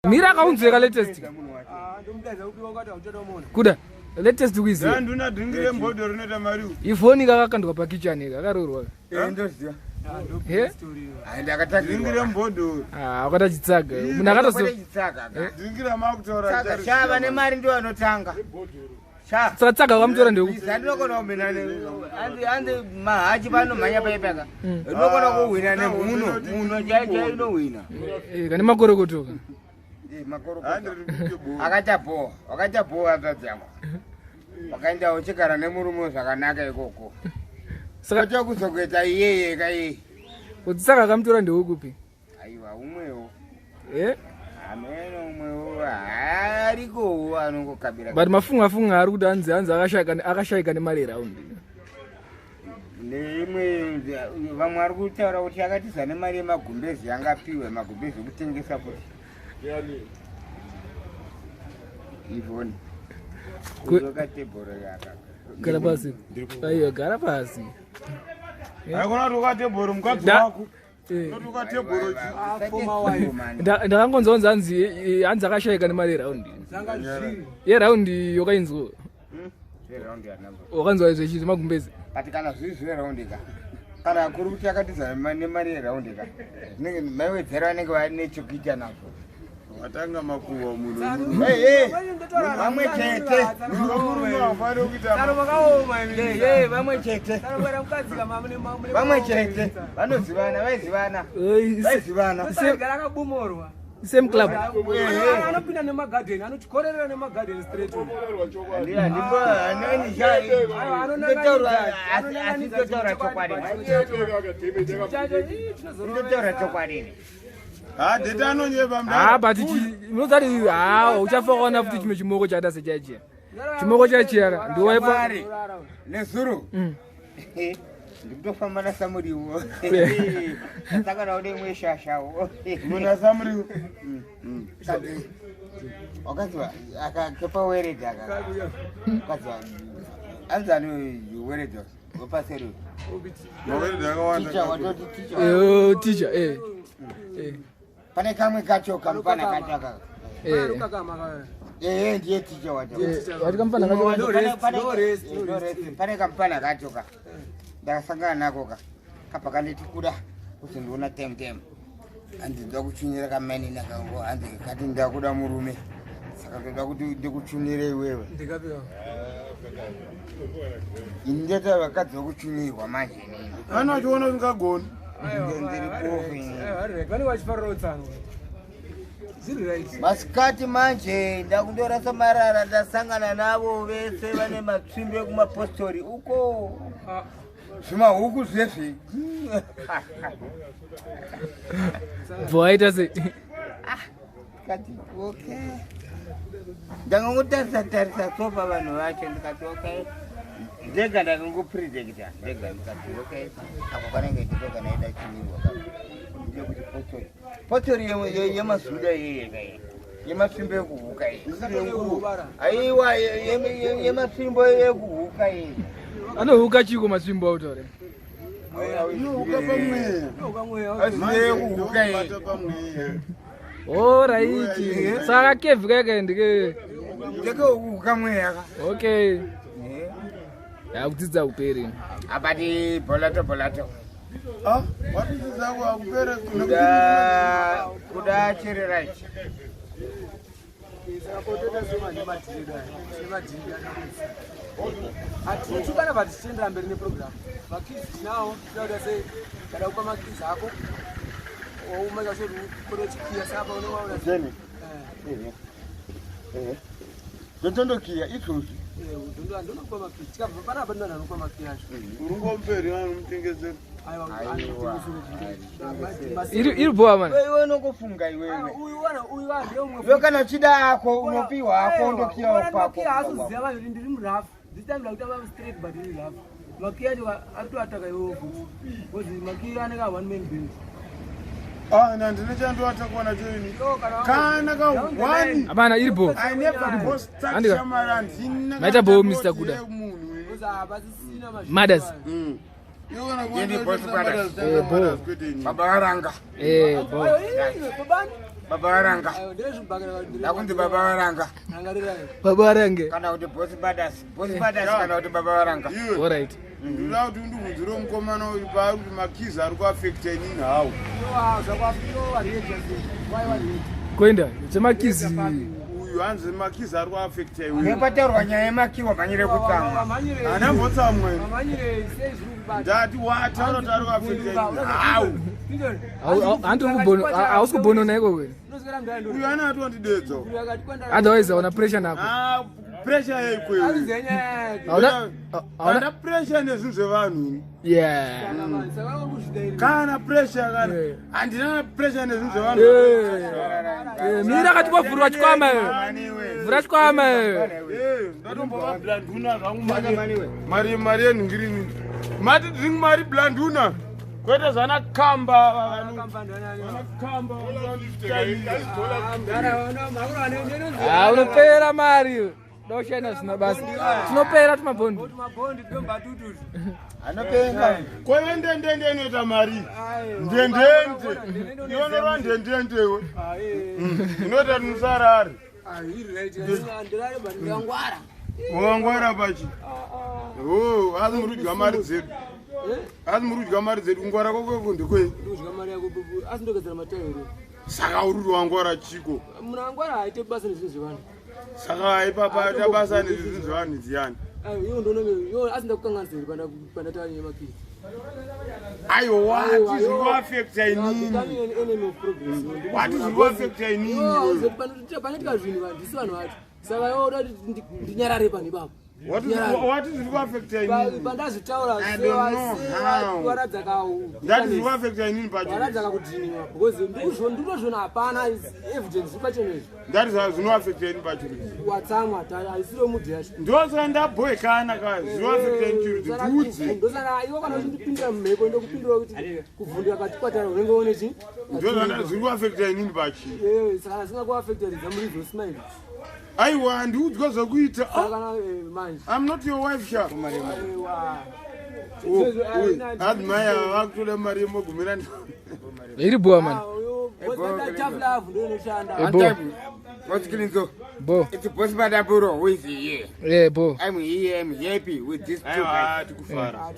Mira akaunzweka latest. Kuda latest kuiziva. Nduna dhingire mbodho rinoita mari. Ifoni kakakandwa pa kitchen kakaroorwa. Eh ndoziva. He? Dhingire mbodho. Ah, wakata chitsaga. Munhu akatozo. Dhingira makutaura. Saka shava nemari ndio anotanga. Saka tsaga wakamutora ndeuku. Ndinogona kuhwina anzi mahachi vanomhanya paipaka. Ndinogona kuhwina nemhuno. Mhuno chai chai inohwina. Eh, kane makorokoto. Eh, makorokoto. Akaita bho, wakaita bho hanzvadzi yangu. Wakaenda uchigara nemurume zvakanaka ikoko. Saka kuzokuita iyeye kai. Kuti saka akamutora ndeukupi? Aiwa umwewo. Eh? Ameno umwewo arikowo anongokabira. But mafunga funga ari kuti hanzi hanzi akashaika akashaika nemari yeraundi. Neimwe vamwe vari kutaura kuti akatiza nemari yemagumbezi angapiwe magumbezi ekutengesa futi. Ivoni. Kuzoka tebhoro yaka. Gara pasi. Aiwa gara pasi. Haikona kuti ukatebhoro mukadzi wako. Eh. Ndakangonzwa kunzi hanzi eh, hanzi akashaika nemari yeraundi. Yeraundi yokainzwa. Wakanzwa izvo chii magumbezi. But kana zviri zveraundi ka. Kana kuri kuti akatiza nemari yeraundi ka. Zvinenge maiwedzera vanenge vane chekuita nazvo. Watanga makuhwa munhu. Vamwe chete. Vamwe chete. Vamwe chete. Vanozivana, vaizivana. Vaizivana. Same club. Anopinda nemagadheni, anotikorerera nemagadheni straight. Anditotaura chokwadi. Nditotaura chokwadi. Ha, data anonyeba mdara. Ah, but unozati ha uchafa wakaona futi chimwe chimoko chaita sechaichiya. Chimoko chaichiya ka ndiwaipa. Nezuro. Ndikutofamba naSamuriwo. Ndasangana une imwe shashawo. Muna Samuriwo. Wakaziva akakepa weredha aka. Wakaziva anzani weredha wepaseri. Maweredha akawanda. Ticha watoti ticha. Eh, teacher eh. Eh. Pane kamwe kacho kamfana kacho aka. Eh. Eh, ndiye ticha wacho. Wati kamfana kacho. Pane kamfana kacho ka. Ndakasangana nako ka. Kapa kanditi kuda kuzondiona tem tem. Hanzi ndoda kuchunyira kamainini kangu hanzi kati ndakuda murume. Saka ndoda kuti ndikuchunyire iwewe. Ndikapiwa. Ini ndoita vakadzi vekuchunyirwa manje inini. Ano achiona usingagoni. Ndiri bofu ini. Vanenge vachifarira utsano. Zviri right. Masikati manje ndakundorasa marara ndasangana navo vese vane matsvimbo ekumapostori uko. Zvimahuku zvezvi. Bvo waita sei? Ndikati okay. Ndakangotarisa tarisa sofa vanhu vacho ndikati okay. Ndega ndakangopredicta ndega ndikati okay. Ako kanenge ndiko kanaida chimirwa ka. Ndiye kuti potori. Potori yemazuda yeye kai. Yemasvimbo ekuhuka iyi. Aiwa yemasvimbo ekuhuka iyi. Anohuka chiko masvimbo autaure. Inohuka pamweya. Ekuhuka iyi. Alright. Saka kevhi kaya ndike. Ndekeuhuka mweya ka. Okay. Yakudzidza kuperi. Abati bolato bolato. Ah, watidzidza akupere Kuda kuda chiri right. Hatichukana but tichiendera mberi neprogram. Makids tinawo, tinoda sei kada kupa makids ako. Oumeka sure kuti ukone chikiya saka unoona. Jeni. Eh. Eh. Ndotondokiya izvozvi. Eh, ndondo ndonokupa makids. Tikabva panapa ndo ndanokupa makids acho. Urungomuperi vanomutengesera. Aiwa, Aiwa. Iri iri bhowa man. Iwe unongofunga iwewe. Uyu wana uyu wa ndiye umwe. Iwe kana uchida ako unopiwa ako ondokiyawo kwako. Asiziva vanhu kuti ndiri murafu. This time ndakutamba straight but ndiri rafu. Makiya acho ari kutoataka iwewe futi. Because makiya anenge a one man band. Ah, na ndine chandoatakwa nacho ini. Kana ka one. Hapana iri bho. I never go start Andika. shamara handina. Maita bho, Mr. Kuda. Munhu. Because hapasisina mazvinhu. Mothers. Iwe kana Yeni boss kuona brothers. Eh, bho. kwete ini. Baba varanga. Eh, bho. Aiwa, iwe, babani. Baba varanga. Ndakunzi baba varanga. Baba varange. Kana kuti boss badas. Boss badas kana kuti baba varanga. All right. Ndoda kuti undibvunzire mukomana uyu paari kuti makizi ari kuafecta inini hawo. Kuenda chemakizi. Uyu hanzi makizi ari kuafecta iwe. Nepataurwa nyaya yemakiwa mhanyire kutsamwa. Hana mbotsamwe. Ndati wataura kuti ari kuafecta inini hawu. Hausi kubhonona iko kwene. Uyu ana atondidedza. Otherwise hauna pressure nako. Ah, pressure yeikweyo? Hauna hauna. Kana pressure nezvinhu zvevanhu ini. Kana pressure kana handina pressure nezvinhu zvevanhu. Mira kati kwavhurwa chikwama iyo. Vhura chikwama iyo. Eh, ndatombova blanduna zvangu mari mari yenhingirini mati drink mari blanduna kwete zvana kamba vanakamba. Ah, unopera mari. Doshaina zvisina basa. Tinopera tumabhondi. Anopenga. Koiwe ndendende inoita mari ndendende ionorwa ndendendewe inoita musarari wangwara pachi o asi muri kudya mari dzedu, asi muri kudya mari dzedu. Kungwara kwako ndekwei? Saka uri kuti wangwara chiko? Munhu angwara haite basa nezvinhu zvevanhu. Saka ipapa aita basa nezvinhu zvevanhu ziyani? Iwo ndonenge iwo asi ndakukanganisa here pandataura nyaya yemakizi? Aiwa, wati zviri kuafecta inini? Wati zviri kuafecta inini? Panoitika zvinhu vandisi vanhu vacho, saka iwo uda kuti ndinyarare panhu ipapo? Wati zviri kuafecta inini? Pandazvitaura. I don't know how. Ndati zviri kuafecta inini pacho. Waradzaka kudhiniwa because ndikuzviona hapana evidence zviri pachena izvi. Ndati zvinoafecta ini pacho. Watsamwa, haisiro mudhi yacho. Ndosaka ndabhoekana ka zvinoafecta ini chirudzi ndiudze. Ndosaka iwo kana uchindipindira mumheko ndokupindira kuti kuvhundira katikwatara unenge une chi. Ndosaka zviri kuafecta inini pachi. Saka kana singakuafecta ridza muridzo usmile. Aiwa, handiudzwa zvokuita. Saka kana manje. I'm not your wife sha. Aiwa. Admire vakutoda mari yemogumira. Iri boa man. Tough love ndo inoshanda. Eh, bo. Boss Kilinzo. Bo. It's Boss Badaburo who is here. Yeah, bo. I'm here, I'm happy with this two guys. Aiwa, tikufara.